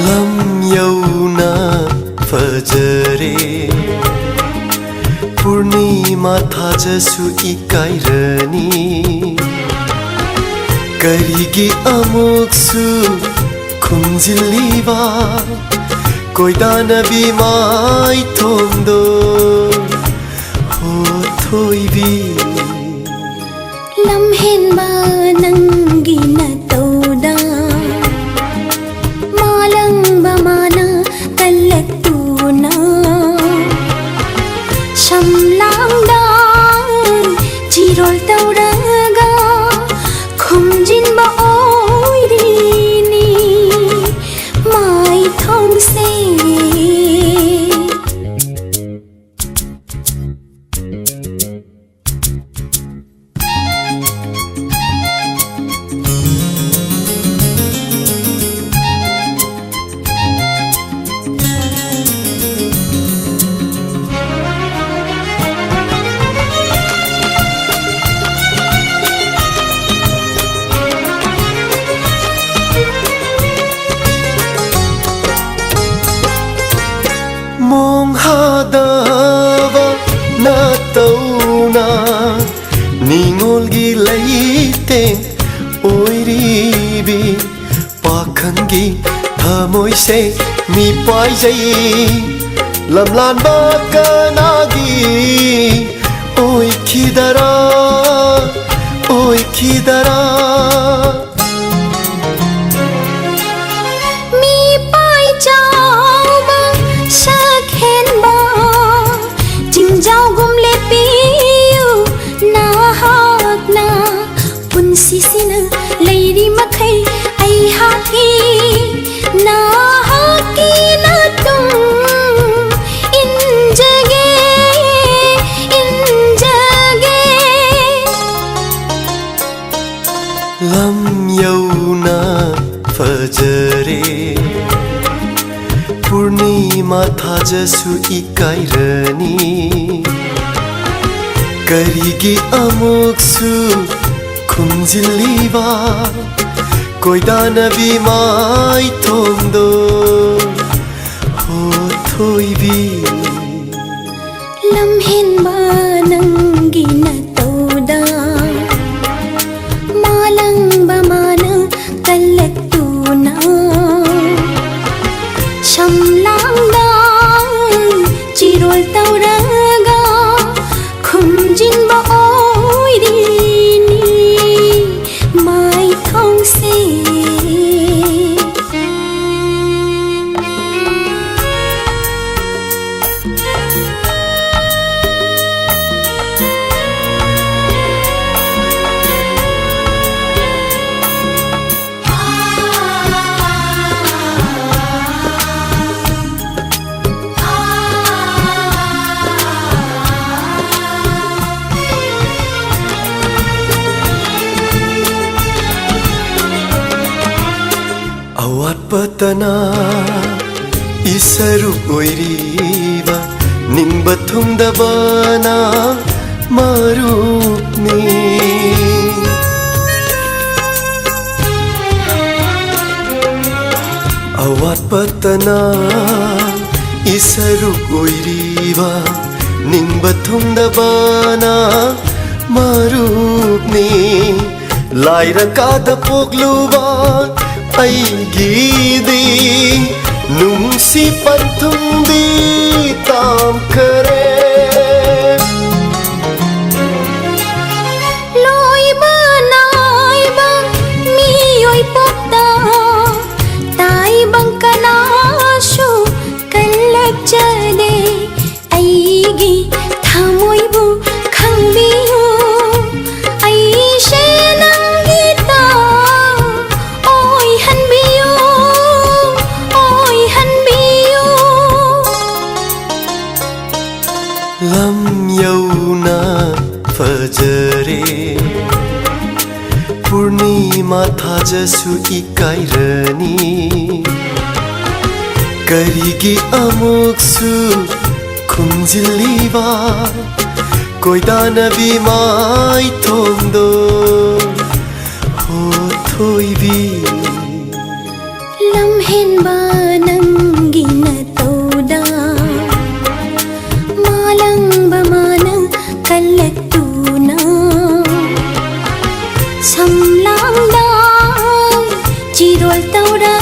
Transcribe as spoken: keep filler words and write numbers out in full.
ꯂꯝ ꯌꯧꯅ ꯐꯖꯔꯦ, ꯄꯨꯔꯅꯤꯃꯥ ꯊꯥꯖꯁꯨ ꯏꯀꯥꯏꯔꯅꯤ꯫ ꯀꯔꯤꯒꯤ ꯑꯃꯨꯛꯁꯨ ꯈꯨꯝꯖꯤꯜꯂꯤꯕ ꯀꯣꯏꯗꯥꯅꯕꯤ ꯃꯥꯏꯊꯣꯡꯗꯣ, ꯍꯣ ꯊꯣꯏꯕꯤ? ꯂꯝꯍꯦꯟꯕ ꯅꯪꯒꯤ ꯅꯇꯧꯗ ꯃꯥꯂꯪꯕ ꯃꯥꯅ ꯀꯜꯂꯛꯇꯨꯅ, ꯁꯝꯂꯥꯡꯗ ꯆꯤꯔꯣꯜ ꯇꯧꯔꯒ ꯈꯨꯝꯖꯤꯟꯕ ꯑꯣꯏꯔꯤꯅꯤ ꯃꯥꯏꯊꯣꯡꯁꯦ꯫ ꯃꯣꯡ ꯍꯥꯗꯕ ꯅꯇꯧꯅ ꯅꯤꯉꯣꯜꯒꯤ ꯂꯩꯇꯦꯡ ꯑꯣꯏꯔꯤꯕꯤ, ꯄꯥꯈꯪꯒꯤ ꯊꯃꯣꯏꯁꯦ ꯃꯤꯄꯥꯏꯖꯩ꯫ ꯂꯝꯂꯥꯟꯕ ꯀꯅꯥꯒꯤ ꯑꯣꯏꯈꯤꯗꯔꯥ, ꯑꯣꯏꯈꯤꯗꯔꯥ? ꯃꯤꯄꯥꯏ ꯆꯥꯎꯕ, ꯁꯛ ꯍꯦꯟꯕ, ꯆꯤꯡꯖꯥꯎꯒꯨꯝ ꯂꯦꯞꯄꯤꯌꯨ ꯅꯍꯥꯛꯅ꯫ ꯄꯨꯟꯁꯤꯁꯤꯅ ꯂꯩꯔꯤ ꯃꯈꯩ ꯑꯩꯍꯥꯛꯀꯤ ꯅꯍꯥꯛꯀꯤ ꯅꯇꯨꯡ ꯏꯟꯖꯒꯦ, ꯏꯟꯖꯒꯦ꯫ ꯂꯝ ꯌꯧꯅ ꯐꯖꯔꯦ, ꯄꯨꯔꯅꯤꯃꯥ ꯊꯥꯖꯁꯨ ꯏꯀꯥꯏꯔꯅꯤ꯫ ꯀꯔꯤꯒꯤ ꯑꯃꯨꯛꯁꯨ ꯈꯨꯝꯖꯤꯜꯂꯤꯕ ꯀꯣꯏꯗꯥꯅꯕꯤ ꯃꯥꯏꯊꯣꯡꯗꯣ, ꯍꯣ ꯊꯣꯏꯕꯤ꯫ ꯂꯝꯍꯦꯟꯕ ꯅꯪꯒꯤ ꯅꯇꯧꯗ, ꯃꯥꯂꯪꯕ ꯃꯥꯅ ꯀꯜꯂꯛꯇꯨꯅ, ꯁꯝꯂꯥꯡꯗ ꯆꯤꯔꯣꯜ ꯇꯧꯔꯒ ꯈꯨꯝꯖꯤꯟꯕ ꯑꯣꯏꯔꯤꯅꯤ ꯃꯥꯏꯊꯣꯡꯁꯦ꯫ ꯑꯋꯥꯠꯄꯇꯅ ꯏꯁꯔꯨꯛ ꯑꯣꯏꯔꯤꯕ, ꯅꯤꯡꯕ ꯊꯨꯡꯗꯕꯅ ꯃꯔꯨꯞꯅꯤ꯫ ꯑꯋꯥꯠꯄꯇꯅ ꯏꯁꯔꯨꯛ ꯑꯣꯏꯔꯤꯕ, ꯅꯤꯡꯕ ꯊꯨꯡꯗꯕꯅ ꯃꯔꯨꯞꯅꯤ꯫ ꯂꯥꯏꯔꯀꯥꯗ ꯄꯣꯛꯂꯨꯕ ꯑꯩꯒꯤꯗꯤ ꯅꯨꯡꯁꯤ ꯄꯟꯊꯨꯡꯗꯤ ꯇꯥꯝꯈꯔꯦ꯫ ꯂꯣꯏꯕ ꯅꯥꯏꯕ ꯃꯤꯑꯣꯏ ꯄꯣꯛꯇ ꯇꯥꯏꯕꯪ ꯀꯅꯥꯁꯨ ꯀꯜꯂꯛꯆꯗꯦ꯫ ꯑꯩꯒꯤ ꯊꯃꯣꯏꯕꯨ ꯈꯪꯕꯤꯌꯨ, ꯑꯩꯁꯦ ꯅꯪꯒꯤꯇ ꯑꯣꯏꯍꯟꯕꯤꯌꯨ, ꯑꯣꯏꯍꯟꯕꯤꯌꯨ꯫ ꯂꯝ ꯌꯧꯅ ꯐꯖꯔꯦ, ꯄꯨꯔꯅꯤꯃꯥ ꯊꯥꯖꯁꯨ ꯏꯀꯥꯏꯔꯅꯤ꯫ ꯀꯔꯤꯒꯤ ꯑꯃꯨꯛꯁꯨ ꯈꯨꯝꯖꯤꯜꯂꯤꯕ ꯀꯣꯏꯗꯥꯅꯕꯤ ꯃꯥꯏꯊꯣꯡꯗꯣ? ꯍꯣ ꯑꯣꯏꯕꯤ꯫ ꯂꯝꯍꯦꯟꯕ ꯅꯪꯒꯤ ꯅꯇꯧꯗ ꯃꯥꯂꯪꯕ ꯃꯥꯅ ꯀꯜꯂꯛꯇꯨꯅ ꯁꯝꯂꯥꯡꯗ ꯆꯤꯔꯣꯜ ꯇꯧꯔ